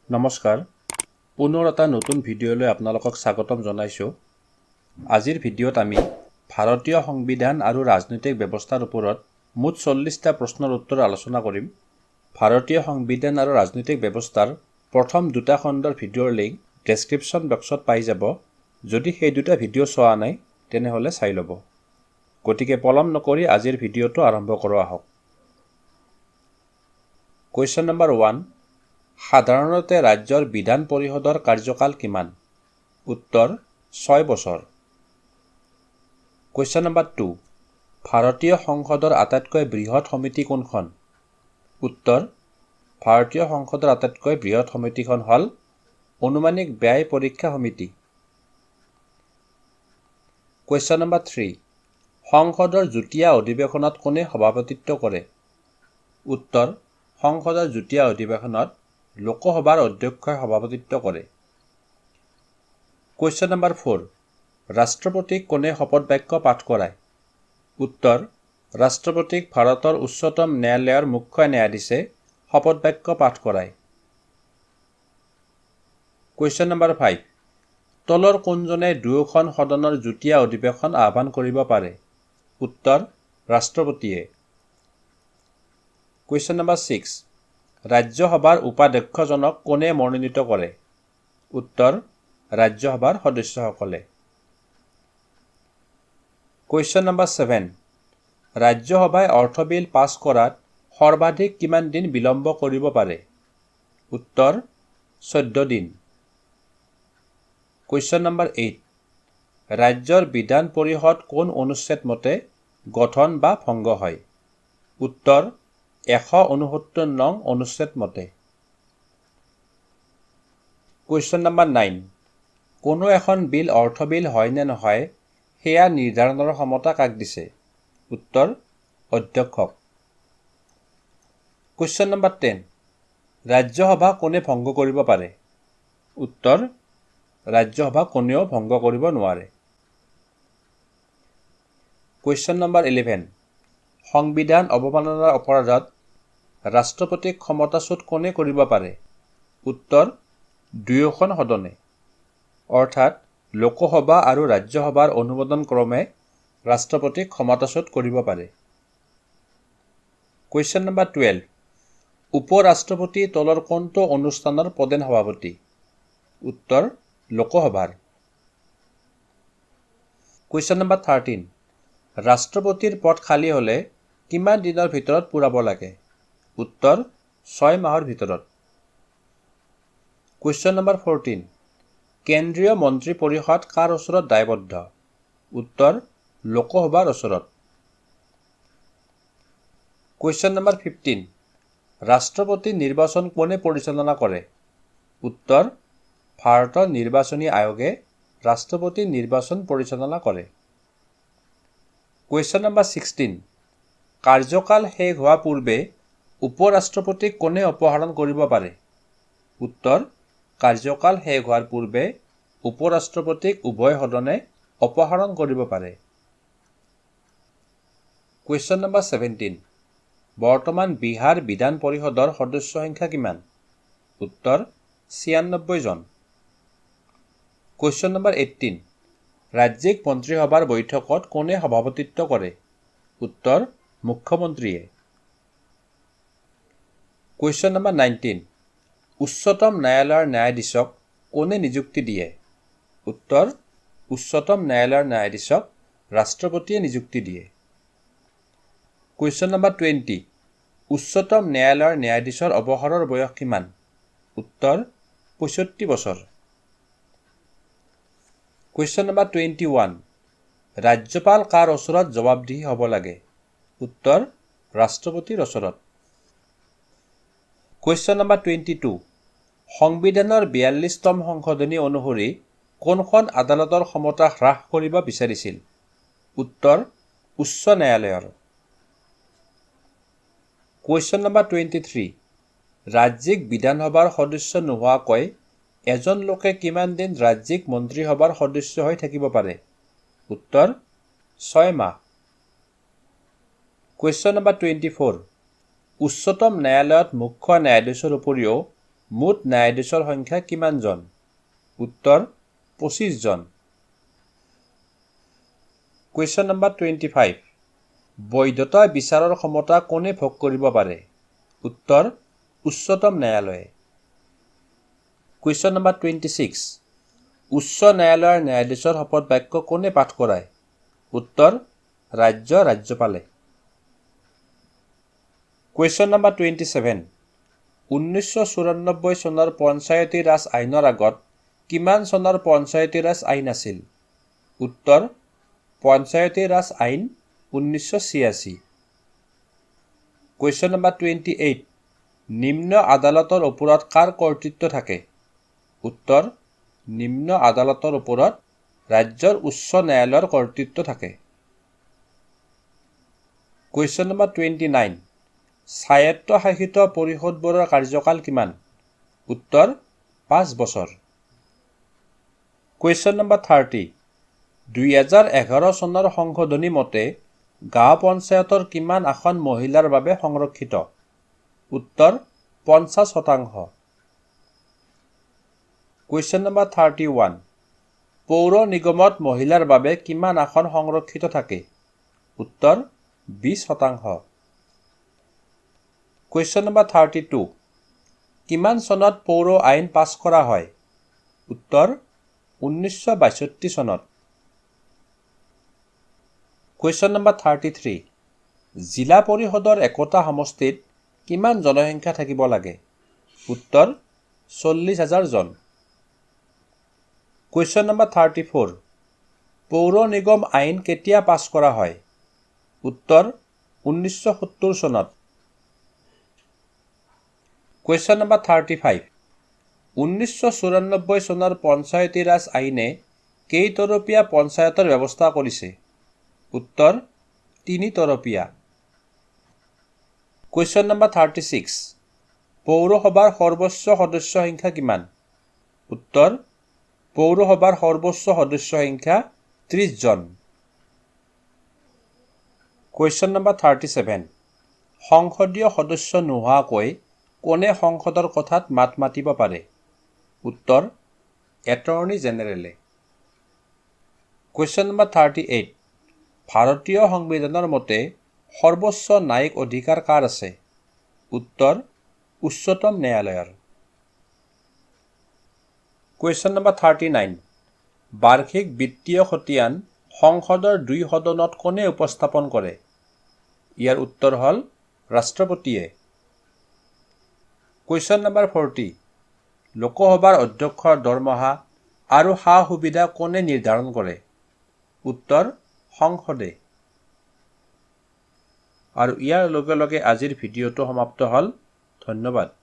নমস্কাৰ, পুনৰ এটা নতুন ভিডিঅ'লৈ আপোনালোকক স্বাগতম জনাইছোঁ। আজিৰ ভিডিঅ'ত আমি ভাৰতীয় সংবিধান আৰু ৰাজনৈতিক ব্যৱস্থাৰ ওপৰত মুঠ 40টা প্ৰশ্নৰ উত্তৰ আলোচনা কৰিম। ভাৰতীয় সংবিধান আৰু ৰাজনৈতিক ব্যৱস্থাৰ প্ৰথম দুটা খণ্ডৰ ভিডিঅ'ৰ লিংক ডেছক্ৰিপশ্যন বক্সত পাই যাব। যদি সেই দুটা ভিডিঅ' চোৱা নাই, তেনেহ'লে চাই ল'ব। গতিকে পলম নকৰি আজিৰ ভিডিঅ'টো আৰম্ভ কৰোঁ আহক। কুৱেশ্যন নম্বৰ 1, সাধাৰণতে ৰাজ্যৰ বিধান পৰিষদৰ কাৰ্যকাল কিমান? উত্তৰ, 6 বছৰ। কুৱেশ্যন নম্বৰ 2, ভাৰতীয় সংসদৰ আটাইতকৈ বৃহৎ সমিতি কোনখন? উত্তৰ, ভাৰতীয় সংসদৰ আটাইতকৈ বৃহৎ সমিতিখন হ'ল অনুমানিক ব্যয় পৰীক্ষা সমিতি। কুৱেশ্যন নম্বৰ 3, সংসদৰ যুটীয়া অধিৱেশনত কোনে সভাপতিত্ব কৰে? উত্তৰ, সংসদৰ যুটীয়া অধিৱেশনত লোকসভাৰ অধ্যক্ষই সভাপতিত্ব কৰে। কুৱেশ্যন নম্বৰ 4, ৰাষ্ট্ৰপতিক কোনে শপত বাক্য পাঠ কৰায়? উত্তৰ, ৰাষ্ট্ৰপতিক ভাৰতৰ উচ্চতম ন্যায়ালয়ৰ মুখ্য ন্যায়াধীশে শপত বাক্য পাঠ কৰায়। কুৱেশ্যন নম্বৰ 5, তলৰ কোনজনে দুয়োখন সদনৰ যুটীয়া অধিৱেশন আহ্বান কৰিব পাৰে? উত্তৰ, ৰাষ্ট্ৰপতিয়ে। কুৱেশ্যন নম্বৰ 6, ৰাজ্যসভাৰ উপাধ্যক্ষজনক কোনে মনোনীত কৰে? উত্তৰ, ৰাজ্যসভাৰ সদস্যসকলে। কুৱেশ্যন নম্বৰ 7, ৰাজ্যসভাই অৰ্থ বিল পাছ কৰাত সৰ্বাধিক কিমান দিন বিলম্ব কৰিব পাৰে? উত্তৰ, 14 দিন। কুৱেশ্যন নম্বৰ 8, ৰাজ্যৰ বিধান পৰিষদ কোন অনুচ্ছেদ মতে গঠন বা ভংগ হয়? উত্তৰ, 169 নং অনুচ্ছেদ মতে। কুৱেশ্যন নম্বৰ 9, কোনো এখন বিল অৰ্থ বিল হয় নে নহয়, সেয়া নিৰ্ধাৰণৰ ক্ষমতা কাক দিছে? উত্তৰ, অধ্যক্ষক। কুৱেশ্যন নম্বৰ 10, ৰাজ্যসভা কোনে ভংগ কৰিব পাৰে? উত্তৰ, ৰাজ্যসভা কোনেও ভংগ কৰিব নোৱাৰে। কুৱেশ্যন নম্বৰ 11, সংবিধান অৱমাননাৰ অপৰাধত ৰাষ্ট্ৰপতিক ক্ষমতাচ্যুত কোনে কৰিব পাৰে? উত্তৰ, দুয়োখন সদনে, অৰ্থাৎ লোকসভা আৰু ৰাজ্যসভাৰ অনুমোদন ক্ৰমে ৰাষ্ট্ৰপতিক ক্ষমতাচ্যুত কৰিব পাৰে। কুৱেশ্যন নম্বৰ 12, উপ ৰাষ্ট্ৰপতি তলৰ কোনটো অনুষ্ঠানৰ পদেন সভাপতি? উত্তৰ, লোকসভাৰ। কুৱেশ্যন নম্বৰ 13, ৰাষ্ট্ৰপতিৰ পদ খালী হ'লে কিমান দিনৰ ভিতৰত পূৰাব লাগে? উত্তৰ, 6 মাহৰ ভিতৰত। কুৱেশ্যন নম্বৰ 14, কেন্দ্ৰীয় মন্ত্ৰী পৰিষদ কাৰ ওচৰত দায়বদ্ধ? উত্তৰ, লোকসভাৰ ওচৰত। কুৱেশ্যন নম্বৰ 15, ৰাষ্ট্ৰপতি নিৰ্বাচন কোনে পৰিচালনা কৰে? উত্তৰ, ভাৰতৰ নিৰ্বাচনী আয়োগে ৰাষ্ট্ৰপতি নিৰ্বাচন পৰিচালনা কৰে। কুৱেশ্যন নম্বৰ 16, কাৰ্যকাল শেষ হোৱাৰ পূৰ্বে উপ ৰাষ্ট্ৰপতিক কোনে অপসাৰণ কৰিব পাৰে? উত্তৰ, কাৰ্যকাল শেষ হোৱাৰ পূৰ্বে উপ ৰাষ্ট্ৰপতিক উভয় সদনে অপসাৰণ কৰিব পাৰে। কুৱেশ্যন নম্বৰ 17, বৰ্তমান বিহাৰ বিধান পৰিষদৰ সদস্য সংখ্যা কিমান? উত্তৰ, 96 জন। কুৱেশ্যন নম্বৰ 18, ৰাজ্যিক মন্ত্ৰীসভাৰ বৈঠকত কোনে সভাপতিত্ব কৰে? উত্তৰ, মুখ্যমন্ত্ৰীয়ে। কুৱেশ্যন নম্বৰ 19, উচ্চতম ন্যায়ালয়ৰ ন্যায়াধীশক কোনে নিযুক্তি দিয়ে? উত্তৰ, উচ্চতম ন্যায়ালয়ৰ ন্যায়াধীশক ৰাষ্ট্ৰপতিয়ে নিযুক্তি দিয়ে। কুৱেশ্যন নম্বৰ 20, উচ্চতম ন্যায়ালয়ৰ ন্যায়াধীশৰ অৱসৰৰ বয়স কিমান? উত্তৰ, 65 বছৰ। কুৱেশ্যন নম্বৰ 21, ৰাজ্যপাল কাৰ ওচৰত জবাবদিহি হ'ব লাগে? উত্তৰ, ৰাষ্ট্ৰপতিৰ ওচৰত। কুৱেশ্যন নম্বৰ 22, সংবিধানৰ 42তম সংশোধনী অনুসৰি কোনখন আদালতৰ ক্ষমতা হ্ৰাস কৰিব বিচাৰিছিল? উত্তৰ, উচ্চ ন্যায়ালয়ৰ। কুৱেশ্যন নম্বৰ 23, ৰাজ্যিক বিধানসভাৰ সদস্য নোহোৱাকৈ এজন লোকে কিমান দিন ৰাজ্যিক মন্ত্ৰীসভাৰ সদস্য হৈ থাকিব পাৰে? উত্তৰ, 6 মাহ। কুৱেশ্যন নম্বৰ 24, উচ্চতম ন্যায়ালয়ত মুখ্য ন্যায়াধীশৰ উপৰিও মুঠ ন্যায়াধীশৰ সংখ্যা কিমানজন? উত্তৰ 25 জন। Question number 25, বৈধতা বিচাৰৰ ক্ষমতা কোনে ভোগ কৰিব পাৰে? উত্তৰ উচ্চতম ন্যায়ালয়ে। Question number 26, উচ্চ ন্যায়ালয়ৰ ন্যায়াধীশৰ শপত বাক্য কোনে পাঠ কৰায়? উত্তৰ ৰাজ্য ৰাজ্যপালে। Question number 27, 1994 চনৰ পঞ্চায়তী ৰাজ আইনৰ আগত কিমান চনৰ পঞ্চায়তী ৰাজ আইন আছিল? উত্তৰ পঞ্চায়তী ৰাজ আইন, 1986। Question number 28, নিম্ন আদালতৰ ওপৰত কাৰ কৰ্তৃত্ব থাকে? উত্তৰ নিম্ন আদালতৰ ওপৰত ৰাজ্যৰ উচ্চ ন্যায়ালয়ৰ কৰ্তৃত্ব থাকে। Question number 29, স্বায়ত্তশাসিত পৰিষদবোৰৰ কাৰ্যকাল কিমান? উত্তৰ 5 বছৰ। Question number 30, 2011 চনৰ সংশোধনী মতে গাঁও পঞ্চায়তৰ কিমান আসন মহিলাৰ বাবে সংৰক্ষিত? উত্তৰ 50%। Question number 31, পৌৰ নিগমত মহিলাৰ বাবে কিমান আসন সংৰক্ষিত থাকে? উত্তৰ 20%। Question number 32, কিমান চনত পৌৰ আইন পাছ কৰা হয়? উত্তৰ 1962 চনত। Question number 33, জিলা পৰিষদৰ একোটা সমষ্টিত কিমান জনসংখ্যা থাকিব লাগে? উত্তৰ 40,000 জন। Question number 34, পৌৰ নিগম আইন কেতিয়া পাছ কৰা হয়? উত্তৰ 1970 চনত। Question number 35, 1994 চনৰ পঞ্চায়তী ৰাজ আইনে কেইতৰপীয়া পঞ্চায়তৰ ব্যৱস্থা কৰিছে? উত্তৰ তিনিতৰপীয়া। Question number 36, পৌৰসভাৰ সৰ্বোচ্চ সদস্য সংখ্যা কিমান? উত্তৰ পৌৰসভাৰ সৰ্বোচ্চ সদস্য সংখ্যা 30 জন। Question number 37, সংসদীয় সদস্য নোহোৱাকৈ কোনে সংসদৰ কথাত মাত মাতিব পাৰে? উত্তৰ এটৰ্নী জেনেৰেলে। Question number 38, ভাৰতীয় সংবিধানৰ মতে সৰ্বোচ্চ ন্যায়িক অধিকাৰ কাৰ আছে? উত্তৰ উচ্চতম ন্যায়ালয়ৰ। Question number 39, বাৰ্ষিক বিত্তীয় খতিয়ান সংসদৰ দুই সদনত কোনে উপস্থাপন কৰে? ইয়াৰ উত্তৰ হ'ল ৰাষ্ট্ৰপতিয়ে। Question number 40, লোকসভাৰ অধ্যক্ষৰ দৰমহা আৰু সা সুবিধা কোনে নিৰ্ধাৰণ কৰে? উত্তৰ সংসদে। আৰু ইয়াৰ লগে লগে আজিৰ ভিডিঅ'টো সমাপ্ত হ'ল। ধন্যবাদ।